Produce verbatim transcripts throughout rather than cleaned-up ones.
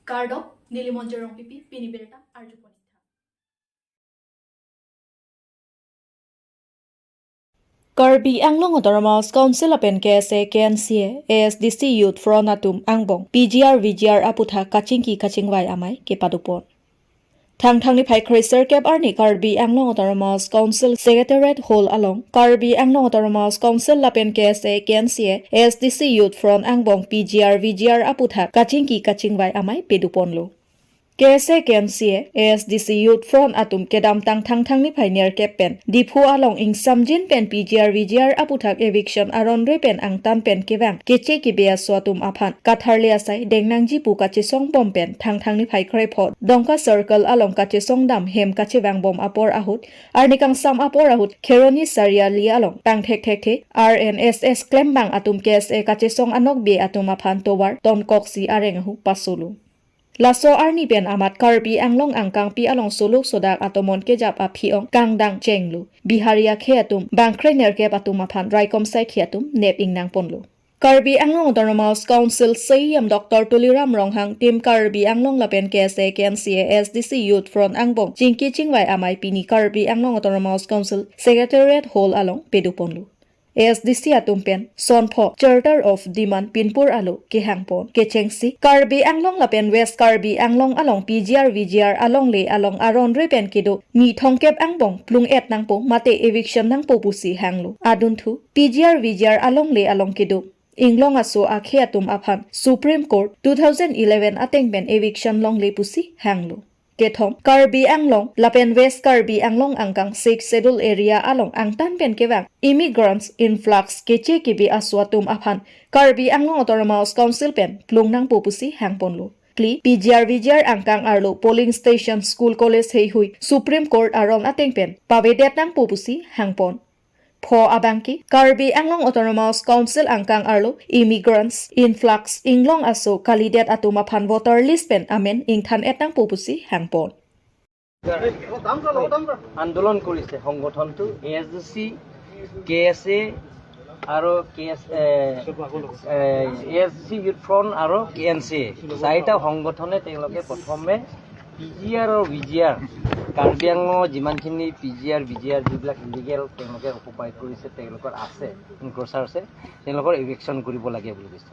Kardom, neli Monjir Rongpipi, pini birta arjupon-ik tha. Karbi Anglong Autonomous Council lapen K S A, K N C A, A S D C Youth Front atum angbong P G R V G R aputhak kachingki kachingvai amei kepadopon. Thangthang niphai kre-sirkep arni Karbi Anglong Autonomous Council Secretariat Hall along Karbi Anglong Autonomous Council lapen K S A, K N C A, A S D C Youth Front angbong P G R V G R aputhak kachingki kachingvai amei pedoponlo. K S A, K N C A, A S D C Youth Front atum kedamtang Thangthang niphai nerkep pen Diphu along ingsamjin pen P G R V G R aputhak eviction aron re pen angtan pen kevang keche kebe aso atum aphan katharli asai dengnangji pu kachesong bom pen Thangthang niphai krepho Dongka Circle along kachesong dam hem kachevang bom apor ahut, arni kangsam apor ahut Kheroni Sariali along pangthekthekthe R N S S klembang atum K S A kachesong anokbe atum aphan tovar tonkoksi areng ahu pasolo. Laso arni pen amat Karbi Anglong angkangpi along soluk sodak atomon kejap aphi-ong kangdang chenglo. Bihari akhei atum bangkre nerkep atum aphan raikom saikhi atum nep ingnangponlo. Karbi Anglong Autonomous Council C E M Doctor Tuliram Ronghang, Team Karbi Anglong lapen K S A, K N C A, A S D C Youth Front angbong chingki chingvai amei pini Karbi Anglong Autonomous Council Secretariat Hall along pedoponlo. A S D C atum pen sonpho Charter of Demand pinpur alo kehangpon. Kechengsi Karbi Anglong lapen West Karbi Anglong along P G R V G R alongle along aron re pen kedo ni thomkep angbong plung-et nangpo mate eviction nangpo pusi hanglo. Adunthu P G R V G R alongle along kedo inglong aso akhei atum aphan Supreme Court two thousand eleven ateng pen eviction longle pusi hanglo. Kethom, Karbi Anglong lapen West Karbi Anglong angkang Sixth Schedule area along angtan pen kevang immigrants influx keche kebe aso atum aphan Karbi Anglong Autonomous Council pen plung nangpo pusi hangponlo. Kli, P G R V G R angkang arlo polling station, school, college heihui Supreme Court aron ateng pen pavedet nangpo pusi hangpon. Pho abangke, Karbi Anglong Autonomous Council angkang arlo immigrants influx inglong aso kalidet atum aphan voter list pen amen ingthan-et nangpo pusi hangpon. আন্দোলন কৰিছে সংগঠনটো এ S D C, K S A আৰু K S A, A S D C youth front আৰু K N C এ চাৰিটা সংগঠনে তেওঁলোকে প্ৰথমে P G আৰ আৰু ভি জি আৰ, কাৰ্বি আংলঙৰ যিমানখিনি পি জি আৰ, ভি জি আৰ যিবিলাক ইলিগেল তেওঁলোকে অকুপাই কৰিছে, তেওঁলোকৰ আছে, এনক্ৰচাৰ আছে, তেওঁলোকৰ ইভিকশ্যন কৰিব লাগে বুলি কৈছে।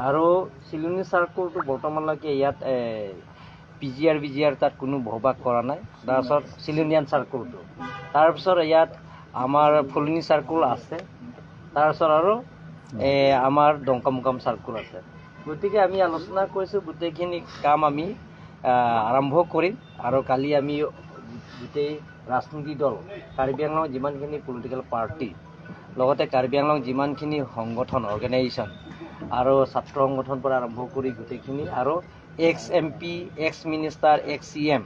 আৰু চিলনী চাৰ্কলটো বৰ্তমানলৈকে ইয়াত পি জি আৰ, ভি জি আৰ তাত কোনো বসবাস কৰা নাই। তাৰপিছত চিলনীয়ান চাৰ্কলটো, তাৰপিছত ইয়াত আমাৰ ফুলনি চাৰ্কল আছে, তাৰপিছত আৰু এ, আমাৰ ডংকামুকাম চাৰ্কল আছে। গতিকে আমি আলোচনা কৰিছোঁ, গোটেইখিনি কাম আমি আহ, আৰম্ভ কৰিম। আৰু কালি আমি গোটেই ৰাজনৈতিক দল, কাৰ্বি আংলং যিমানখিনি পলিটিকেল পাৰ্টি, লগতে কাৰ্বি আংলং যিমানখিনি সংগঠন, অৰ্গেনাইজেশ্যন আৰু ছাত্ৰ সংগঠনৰ পৰা আৰম্ভ কৰি গোটেইখিনি আৰু ex M P, ex minister, ex C M,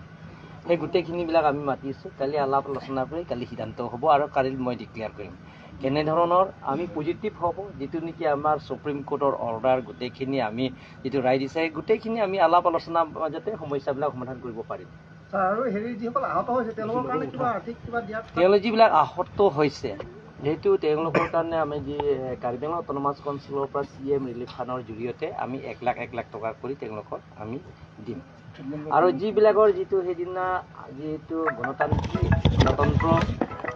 সেই গোটেইখিনিবিলাক আমি মাতিছোঁ। কালি আলাপ আলোচনা কৰি কালি সিদ্ধান্ত হ'ব আৰু কালি মই ডিক্লেয়াৰ কৰিম কেনেধৰণৰ আমি পজিটিভ হ'ব, যিটো নেকি আমাৰ ছুপ্ৰিম কোৰ্টৰ অৰ্ডাৰ গোটেইখিনি আমি যিটো ৰায় দিছে, গোটেইখিনি আমি আলাপ আলোচনাৰ মাজতে সমস্যাবিলাক সমাধান কৰিব পাৰিম। ছাৰ, আৰু হেৰি যিসকল আহত হৈছে তেওঁলোকৰ কাৰণে কিবা আৰ্থিক কিবা দিয়াত তেওঁলোক যিবিলাক আহত হৈছে, যিহেতু তেওঁলোকৰ কাৰণে আমি যি, এ, কাৰ্বি আংলং অট'নমাছ কাউন্সিলৰ পৰা চি এম ৰিলিফ ফাণ্ডৰ জৰিয়তে আমি এক লাখ এক লাখ টকা কৰি তেওঁলোকক আমি দিম। আৰু যিবিলাকৰ যিটো সেইদিনা যিহেতু গণতান্ত্ৰিক, গণতন্ত্ৰ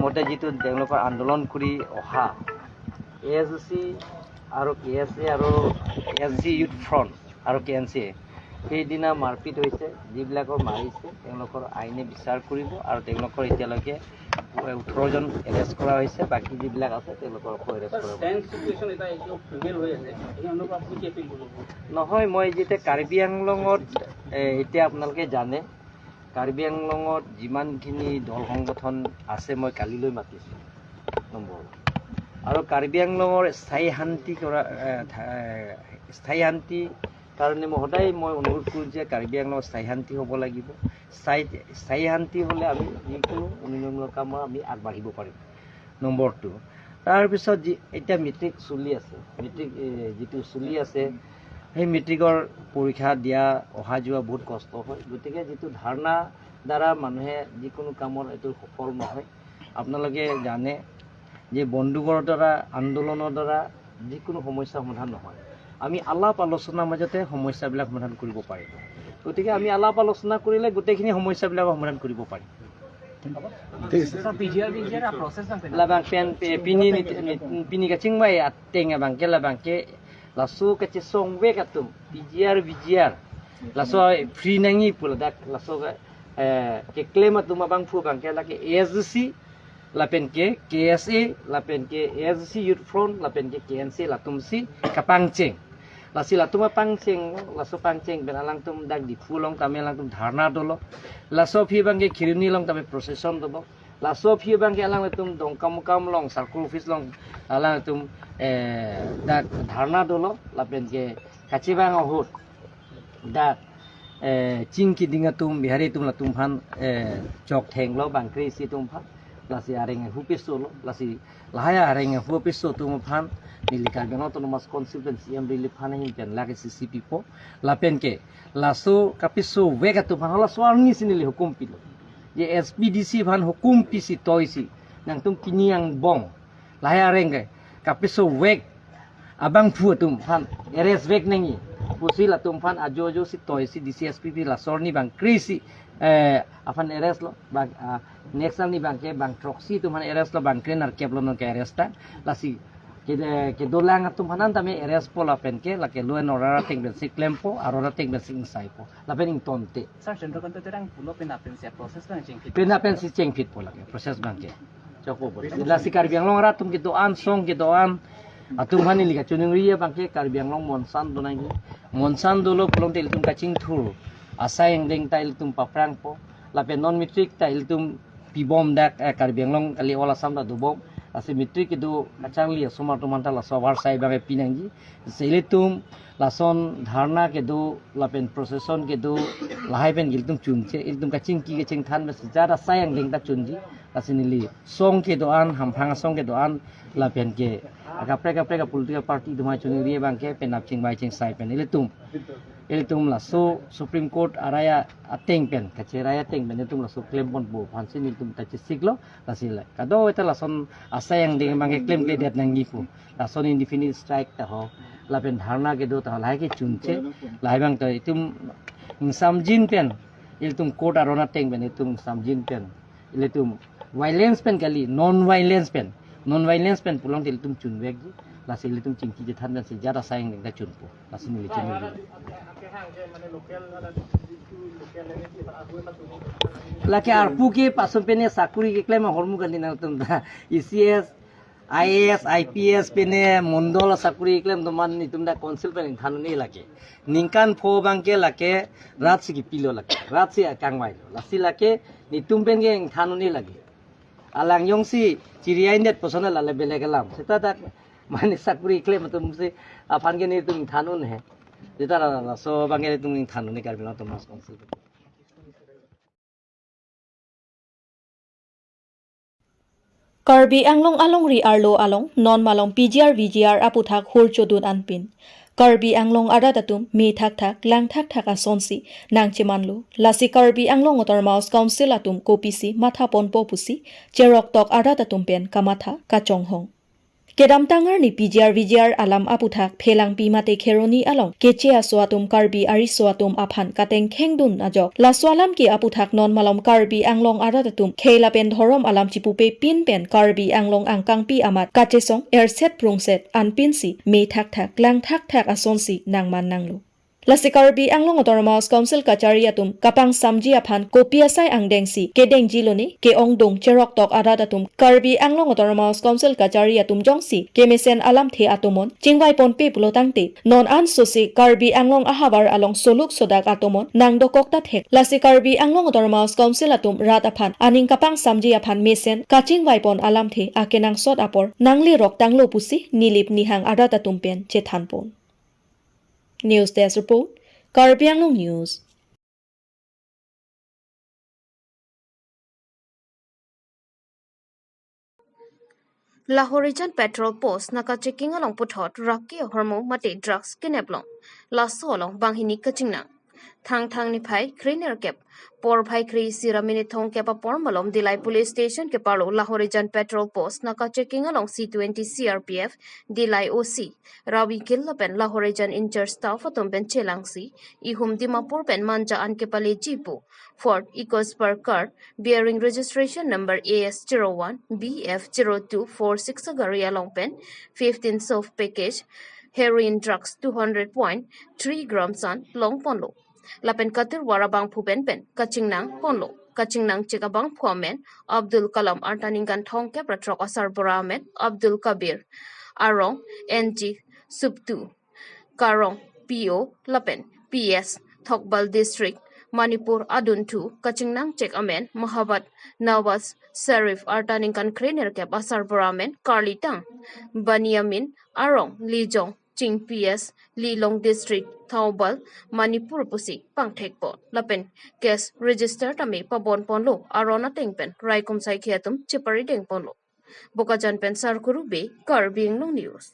মতে যিটো তেওঁলোকৰ আন্দোলন কৰি অহা এ এছ ডি চি আৰু কে এছ এ আৰু A S D C youth front আৰু কে এন চি এ সেইদিনা মাৰপিট হৈছে, যিবিলাকৰ মাৰিছে তেওঁলোকৰ আইনে বিচাৰ কৰিব আৰু তেওঁলোকৰ এতিয়ালৈকে ওঠৰজন এৰেষ্ট কৰা হৈছে, বাকী যিবিলাক আছে তেওঁলোকৰ আকৌ এৰেষ্ট কৰা হ'ব। ছাৰ, টেন্স চিটুৱেশ্যন এটা এতিয়াও প্ৰিভেইল হৈ আছে, এই সন্দৰ্ভত আপুনি কি এপিল কৰিব? নহয়, মই যেতিয়া কাৰ্বি আংলঙত, এ, এতিয়া আপোনালোকে জানে, কাৰ্বি আংলঙত যিমানখিনি দল সংগঠন আছে মই কালিলৈ মাতিছোঁ নম্বৰ। আৰু কাৰ্বি আংলঙৰ স্থায়ী শান্তি কৰা, এ, থা-, এ, স্থায়ী শান্তি কাৰণে মই সদায় মই অনুৰোধ কৰোঁ যে কাৰ্বি আংলঙত স্থায়ী শান্তি হ'ব লাগিব। স্থায়ী, স্থায়ী শান্তি হ'লে আমি যিকোনো উন্নয়নমূলক কামত আমি আগবাঢ়িব পাৰিম। নম্বৰ টু, তাৰপিছত যি এতিয়া মেট্ৰিক চলি আছে, মেট্ৰিক, এ, যিটো চলি আছে, সেই মেট্ৰিকৰ পৰীক্ষা দিয়া অহা যোৱা বহুত কষ্ট হয়। গতিকে যিটো ধৰ্ণা দ্বাৰা মানুহে যিকোনো কামত এইটো সফল নহয়। আপোনালোকে জানে যে বন্দুকৰ দ্বাৰা, আন্দোলনৰ দ্বাৰা যিকোনো সমস্যা সমাধান নহয়। আমি আলাপ আলোচনাৰ মাজতে সমস্যাবিলাক সমাধান কৰিব পাৰিম। গতিকে আমি আলাপ আলোচনা কৰিলে গোটেইখিনি সমস্যাবিলাক সমাধান কৰিব পাৰিম। ঠিক আছে। ছাৰ, পি জি আৰ, পি জি আৰ প্ৰচেছ আছে। Labang pen, eh, pini ni, ni, pini kachingvai ateng abangke labangke laso kachesongvek atum P G R, V G R, laso free nangji pu ladak laso, eh, keklem atum abangphu abangke lake A S D C, lapenke K S A, lapenke A S D C Youth Front, lapenke K N C, latumsi kapangcheng. Lasi latum apangcheng, laso pangcheng pen alangtum dak Diphu along tame alangtum dharna dolo. Laso aphi abangke Kheroni along tame procession dobo. Laso aphi abangke alangtum Dongkamukam along, circle office along alangtum, eh, dak dharna dolo, lapenke kachevang ahut dak, eh, chingkiding atum, Bihari atum latum aphan, eh, chokthenglo bangkre isi atum aphan. Lasi areng ahu pesolo, lasi lahai areng ahu peso atum aphan neli Karbi Anglong Autonomous Council pen C M relief fund ahin pen lakh isi isi pipo. Lapenke laso kapesovek atum aphan hala so arni si neli hukum pilo. Je S P D C aphan hukum pisi toisi nangtum kini angbong lahai areng ke kapesovek abangphu atum aphan arrest vek nangji pusi latum aphan ajo ajo si toisi D C S P pi laso arni bangkre isi, eh, aphan arrest lo. Bang, ah, next arni abangke bang throksi atum aphan arrest lo, bangkre nerkep lo nonke arrest ta. Lasi kede, kedolang atum aphan an tame arrest po lapenke lake law and order ateng pensi klempo, aron ateng pensi ingsaipo. Lapen ingtonte. Sir, Chandrakanta Terang pulo pen apensi process lang chengphit. Pen apensi chengphitpo lake process abangke. Chokpo. Lasi Karbi Anglong arat atum kedo-an, song kedo-an atum aphan neli kachiningri abangke Karbi Anglong monsan do nangji. Monsan dolo pulote ilitum kachingthur asai angdeng ta ilitum paprangpo. Lapen non matric ta ilitum pibom dak, eh, Karbi Anglong kali, all Assam ta dobom. Lasi matric kedo kacharli asomar atum aphan ta laso avarsai abangke pinangji. Si ilitum lason dharna kedo lapen procession kedo lahai pen ilitum chunche, ilitum kachingki kachingthan pensi jat asai angdeng ta chunji. Lasi neli song kedo-an, hamphang asong kedo-an, lapenke akaprek kaprek apolitical party atum aphan chiningri abangke penap chingvai chingsai pen ilitum, ilitum laso Supreme Court arai ateng pen, kacherai ateng pen ilitum laso klemponpo aphansi nelitum ta chesiklo. Lasi la kadokave ta lason asai angdeng abangke klemkledet nangji pu. Lason indefinite strike ta ho, lapen dharna kedo ta ho, lahai ke chunche. Lahai abang ta itum ingsamjin pen, ilitum court aron ateng pen itum ingsamjin pen, ilitum violence pen kali, non violence pen, non violence pen pulote ilitum chunvekji. Lasi ilitum chingki chethan pensi jat asai angdeng ta chunpo. Lasi neli chunpo. Lake arpu ke pason pene sakuri keklem ahormu kali nangtum ta. E C S, I A S, I P S pene mondol asakuri keklem atum aphan netum ta council pen ingthan un-e lake. Ningkan pho abangke lake rat si kipilo lake. Rat si akangvailo. Lasi lake netum pen ke ingthan un-e lake. Alang jongsi chiri-ai-net puson lale belek alam. Seta dak mane sakuri keklem atumsi aphan ke netum ingthan un-e. Seta la, laso abangke netum ingthan un-e Karbi Anglong Autonomous Council. Karbi Anglong alongri arlo along non malom P G R V G R aputhak hur chodun anpin Karbi Anglong arat atum me thakthak lang thakthak asonsi nangchemanlo. Lasi Karbi Anglong Autonomous Council atum kopisi mathaponpo pusi cheroktok arat atum pen kamatha kachonghong. Kedamtang arni P G R V G R alam aputhak Phelangpi mate Kheroni along Keche aso atum Karbi ariso atum aphan katengkhengdun ajok. Laso alam ke aputhak non malom Karbi Anglong arat atum khei lapen dhorom alam chipupepin pen Karbi Anglong angkangpi amat kachesong erset prungset anpinsi me thakthak lang thakthak asonsi nangman nanglo. Lasi Karbi Anglong Autonomous Council kachari atum kapangsamji aphan kopi asai angdengsi kedengji lone ke-ongdung cheroktok arat atum Karbi Anglong Autonomous Council kachari atum jongsi kemesen alamthe atomon chingvaiponpe pulotangte non ansosi Karbi Anglong ahavar along soluk sodak atomon nangdokok ta thek. Lasi Karbi Anglong Autonomous Council atum rat aphan aning kapangsamji aphan mesen kachingvaipon alamthe akenangsot apor nangli roktanglo pusi nilip nihang arat atum pen chethanpon. News Desk Report, Karbi Anglong News. Lahorijan Patrol Post naka checking along puthot raki ahormu mate drugs keneplong. Laso along banghini kachingnang. Thangthang niphai krenerkep porphai kre-isi ra minit thomkep apor malom Dillai Police Station keparlo Lahorijan Patrol Post naka checking along C twenty C R P F Dillai O C Ravi Gill lapen Lahorijan in-charge staff atum pen chelangsi ihum Dimapur pen Manja an kepaleji pu Ford EcoSport car bearing registration number A S zero one B F zero two four six agari along pen fifteen soft package heroin drugs two hundred point three grams an longponlo. Lapen katirwar abangphu pen pen kachingnangponlo. Kachingnangchek abangphu amen Abdul Kalam, arta ningkan thomkep ra throk asarbura amen Abdul Kabir arong N G Suptu Karong P O lapen P S Thokbal District Manipur adunthu. Kachingnangchek amen Mahabad Nawaz Sharif, arta ningkan krenerkep asarbura amen Karlitang Baniamin arong Lijong Ching P S Lilong District Thoubal Manipur pusi pangthekpon. Lapen case register tame pabonponlo, aron ateng pen raikom saikhi atum cheparidengponlo. Bokajan pen Sarkuru Bey, Karbi Anglong News.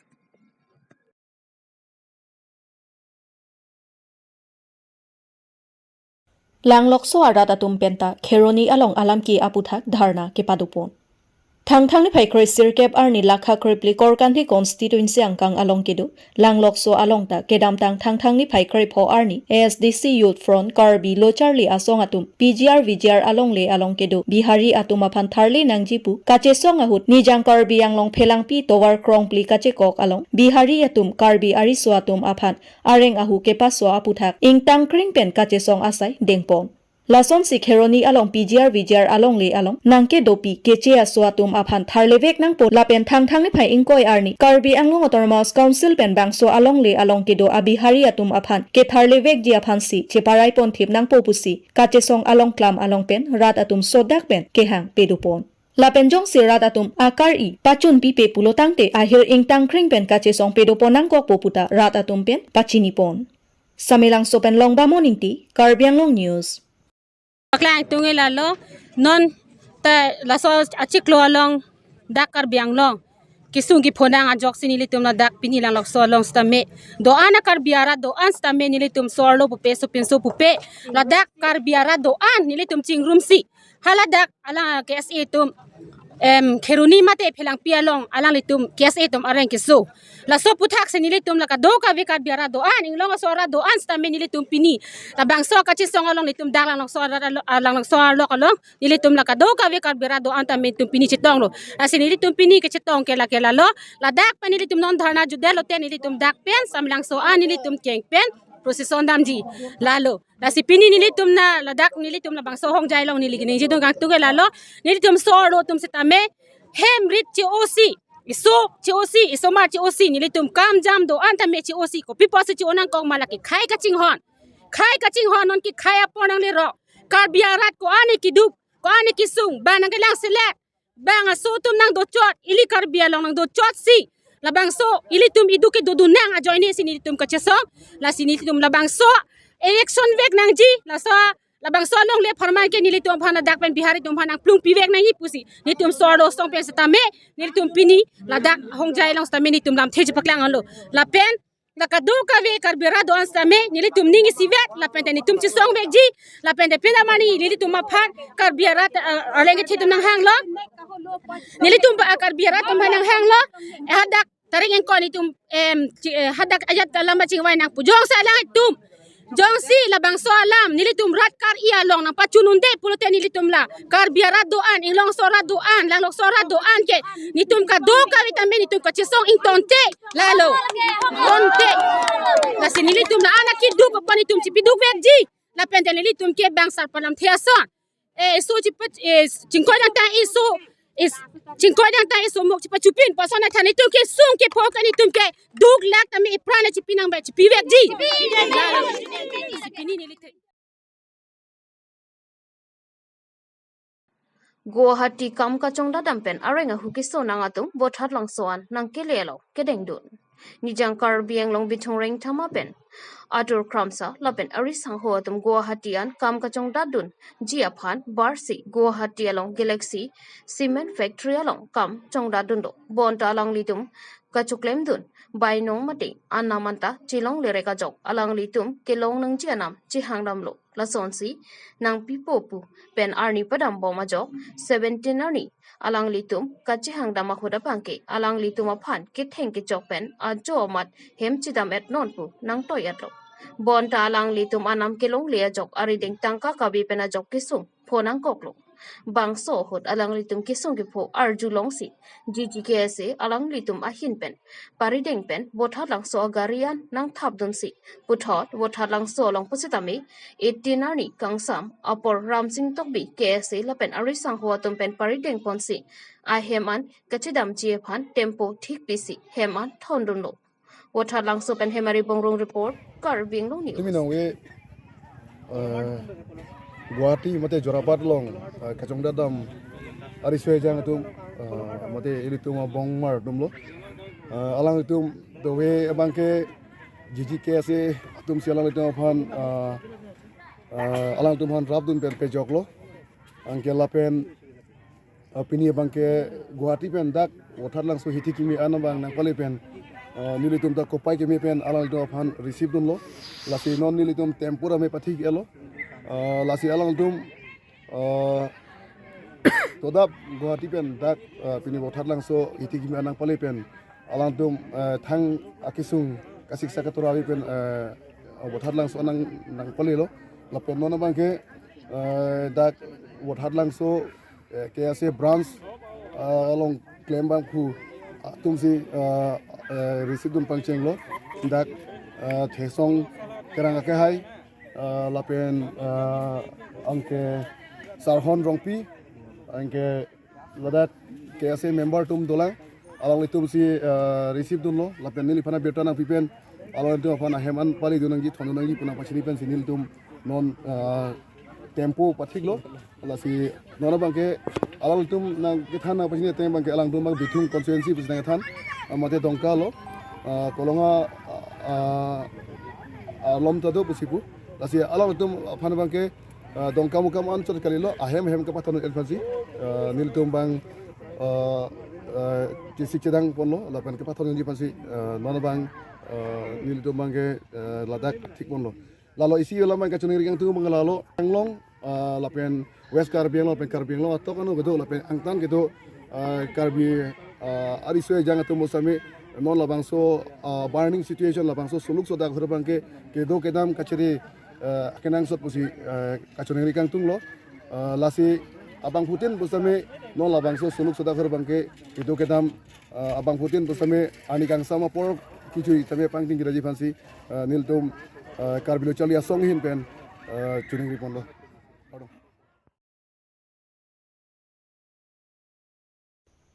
Langlokso arat atum penta Kheroni along alam ke aputhak dharna kepadopon. Thangthang niphai kresirkep arni lakha krepli Korkanthi constituency angkang along kedo Langlokso along ta kedamtang Thangthang niphai krepho arni A S D C Youth Front Karbi Locharli Asong atum P G R V G R alongle along kedo Bihari atum aphan tharle nangji pu kachesong ahut Nijang Karbi Anglong Phelangpi tovar krongpli kachekok along Bihari atum Karbi ariso atum aphan areng ahu kepaso aputhak ingtangkring pen kachesong asai dengpon. Lasonsi Kheroni along P G R V G R alongle along nangkedopi keche aso atum aphan tharlevek nangpo lapen Thangthang niphai ingkoi arni Karbi Anglong Autonomous Council pen bangso alongle along kedo a-Bihari atum aphan ketharlevekji aphansi cheparai ponthip nangpo pusi kachesong along klam along pen rat atum sodak pen kehang pedopon. Lapen jongsi rat atum akar-i pachunpipe pulotangte ahir ingtangkring pen kachesong pedopon nangkokpo puta rat atum pen pachinipon. Samelangso pen Longbamon Ingti, Karbi Anglong News. Paklang tunge lalo, non ta laso achiklo along dak Karbi Anglong kisung kiphonang ajoksi nelitum ladak pini Langlokso along sitame do-an a-Karbi arat do-an sitame nelitum so-arlo pupe sopinso pupe ladak Karbi arat do-an nelitum chingrumsi haladak alang K S A atum, em, Kheroni mate Phelangpi along alanglitum K S A atum areng keso. Laso aputhak si nelitum la kadokave Karbi arat do-an, inglong aso arat do-an sitame nelitum pini labangso kachesong along nelitum dak Langlokso arat alo-, ah, Langlokso arlok along nelitum la kadokave Karbi arat do-an tame nelitum pini chetonglo. Lasi nelitum pini kechetong ke lake lalo, ladak pen nelitum non dharna jutdetlo te nelitum dak pen Samelangso an nelitum keng pen procession damji lalo. Lasi pini nelitum na ladak nelitum labangso hongjai along neli keningjedun kangtung ke lalo, nelitum so-arlo atum sitame hem rit che-osi, iso che-osi, isomar che-osi, nelitum kam jam do-an tame che-osi, kopi pusi che-o nangkok ma lake khei kachinghon. Khei kachinghon, non ke khei apor nanglerok. Karbi arat ko-an ke kedo, ko-an ke kesung, bang nangkelangselet, bang aso atum nangdochot, ili Karbi along nangdochotsi labangso ilitum iduk kedodun nang ajoine si nelitum kachesong. Lasi nelitum labangso election vek nangji, laso labangso alongle apharman ke nelitum aphan ladak pen Bihari atum aphan nangplungpi vek nangji pusi nelitum so-arlo asong pen sitame nelitum pini ladak hongjai along sitame nelitum lamthe chepaklang alo. Lapen la kadokave Karbi arat do-an sitame nelitum ning isivet lapen te nelitum chesongvekji lapen te pinamani nelitum aphan Karbi arat, eh, arleng kethe atum nanghanglo. Nelitum ba Karbi arat atum aphan nanghanglo. Eh, hadak tarik ingkoi nelitum, em, chi-, eh, hadak ajat alam ba chingvai nangpo. Jongsi alanglitum, jongsi labangso alam nelitum rat kar-i along nangpachun unde pulote nelitum la Karbi arat do-an, inglong aso arat do-an, Langlokso arat do-an ke nelitum kadokave tame nelitum kachesong ingtonte lalo. Ingtonte. Lasi nelitum la-an akeduk aphan nelitum chipidukvekji. Lapen te nelitum ke bang sarpo lamthe ason, eh, iso chipat, eh, chingkoi dangtang iso, is, chingkoi dangtang isomok chipachupin pu ason athan nelitum kesung kepho ke nelitum keduk lak tame ipran chipi nangbe chipivekji. Guwahati kam kachongdat dam pen areng ahu keso nang atum Bothatlangso an nangkele along kedengdun. Nijang Karbi Anglong Bithung Rengthama pen Atur Kramsa lapen ari sangho atum Guwahati an kam kachongdatdunji aphan barsi Guwahati along Galaxy Cement Factory along kam chongdatdunlo. Bonta alanglitum pachoklemdun bainong mate anam anta chelongle rek ajok alanglitum kelong nangji anam chehangdamlo. Lasonsi nangpipo pu pen arni padambom ajok seventeen arni alanglitum kachehangdam ahut abangke alanglitum aphan ketheng kechok pen ajo amat hem chedam-et non pu nangtoi-etlo. Bonta alanglitum anam kelongle ajok arideng tangka kabe pen ajok kesung pho nangkoklo. Bangso ahut alanglitum kesung kepho arjulongsi G G K S A alanglitum ahin pen parideng pen Vothatlangso agari an nangthapdunsi puthot Vothatlangso along pusitame eighteen arni kangsam apor Ramsing Tokbi K S A lapen arisangho atum pen parideng ponsi ahem an kachedamji aphan tempo thikpisi hem an thondunlo. Vothatlangso pen Hemari Bongrung report, Karbi Anglong News. Tumi nangve, eh, Guwahati mate Jorabat along, eh, kachongdadam ariso ejang atum, eh, mate ilitum abongmar atumlo. Eh, alanglitum dove abangke G G K S A atumsi alanglitum aphan, eh, eh, alanglitum aphan rapdun pen pejoklo. Anke lapen, eh, pini abangke Guwahati pen dak Vothatlangso hithi kimi an abang nangpale pen, eh, nelitum ta kopai kimi pen alanglitum aphan receive dunlo. Lasi non nelitum tempo rame pathik-etlo. Eh, lasi alanglitum, eh, todap Guwahati pen dak, eh, pini Vothatlangso hithi kimi an nangpale pen alanglitum, eh, thang akesung kasiksak katura ave pen, eh, Vothatlangso nang, nangpalelo. Lapen non abangke, eh, dak Vothatlangso, eh, K S A branch, eh, along klem abangphu atumsi, eh, eh, receive dun pangchenglo. Dak, eh, Thesong Terang Akehai, eh, lapen, eh, anke Sarhon Rongpi, anke ladak K S A member atum dolang, alanglitumsi, eh, receive dunlo, lapen neliphan abirta nangpi pen alanglitum aphan ahem an palidun nangji, thondun nangji pu nangpachini pensi nelitum non, eh, tempo pathiklo. Lasi non abangke alanglitum nangkethan nangpachini ateng abangke alangtum abang Bithung constituency pusi nangkethan, eh, mate Dongka lo, eh, Kolonga, eh, eh, alom ta do pusi pu. Lasi alanglitum aphan abangke, eh, Dongkamukam anchot kalilo, ahem ahem kepathondun aphansi, eh, nelitum abang, eh, eh, chesik chedang ponlo, lapen kepathondunji aphansi, eh, non abang, eh, nelitum abangke, eh, ladak thik ponlo. Lalo isi alam abang kachiningri kangtung abang lalo Anglong, eh, lapen West Karbi Anglong, lapen Karbi Anglong atok ano kedo, lapen angtan kedo, eh, Karbi, eh, ariso ejang atum pusitame non labangso, eh, burning situation, labangso suluk sodak ahut abangke kedo kedam kachiri, eh, kenangsot pusi, eh, kachiningri kangtunglo. Eh, lasi abangphutin pusitame non labangso suluk sodak ahut abangke kedo kedam, eh, abangphutin pusitame arni kangsam apor kechui tame pangting kiraji aphansi, eh, nelitum, eh, Karbi Lo Charli Asong ahin pen, eh, chiningri ponlo.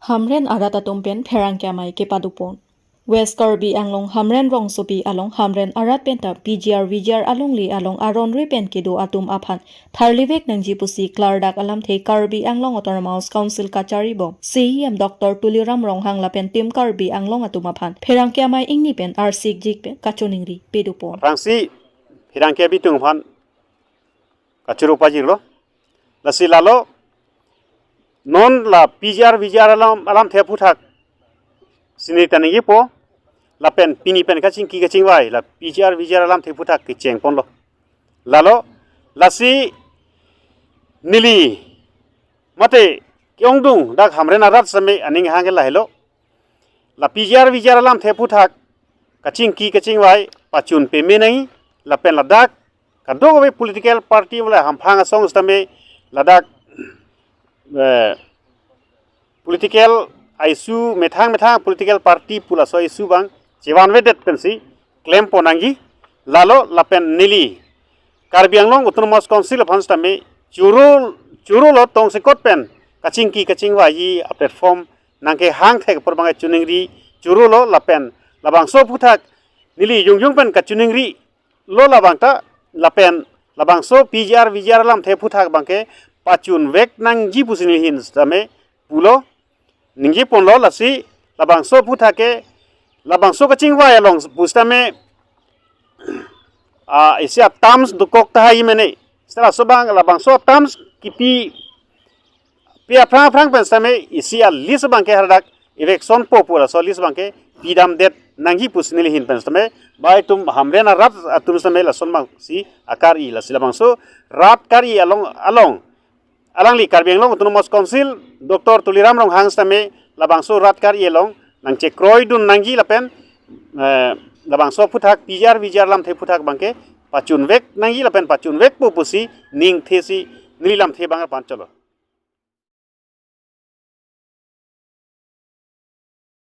Hamren arat atum pen pherangke amei kepadopon. West Karbi Anglong Hamren rongsopi along Hamren arat penta P G R V G R alongle along aron ri pen kedo atum aphan tharlivek nangji pusi klardak alamthe Karbi Anglong Autonomous Council kachari bom C E M Doctor Tuliram Ronghang lapen Team Karbi Anglong atum aphan pherangke amei ingni pen arsikjik pen kachiningri pedopon. Aphrangsi pherangke abitung aphan kachoro pajirlo. Lasi lalo non la P G R V G R alam, alamthe aphuthak chiningri ta nangjipo, lapen pini pen kachingki kachingvai la P G R V G R alamthe aphuthak kecheng ponlo. Lalo lasi neli mate ke-ongdung dak Hamren arat sitame aning hangke lahelo. La P G R V G R alamthe aphuthak kachingki kachingvai pachun peme nangji, lapen ladak kadokave political party wala hamphang asong sitame ladak, eh, political issue methang methang political party pu laso issue abang chevanvedet pensi klempon nangji. Lalo lapen neli Karbi Anglong Autonomous Council aphan sitame choro, chorolo tongsekot pen kachingki kachingvaiji aplatform nangkehang thek apor abangke chiningri chorolo lapen labangso aphuthak neli jongjong pen kachiningri lo labang ta, lapen labangso P G R V G R alamthe aphuthak abangke pachunvek nangji pusi neli ahin sitame pulo, ningjeponlo. Lasi labangso aphuthak ke labangso kachingvai along pusitame, ah, isi a-terms dokok tahai mene. Seta laso abang labangso a-terms kipi pi aphrang aphrang pen sitame isi a-list abangke hadak eviction po pu laso list abangke pidamdet nangji pusi neli ahin pen sitame, bai atum Hamren arat atum sitame lason abangsi akar-i. Lasi labangso rat kar-i along along alangli Karbi Anglong Autonomous Council Doctor Tuliram Ronghang sitame labangso rat kar-i along nangchekroidun nangji lapen, eh, labangso aphuthak P G R V G R lamthe aphuthak abangke pachunvek nangji lapen pachunvekpo pusi ningthesi neli lamthe abang arpan cholo.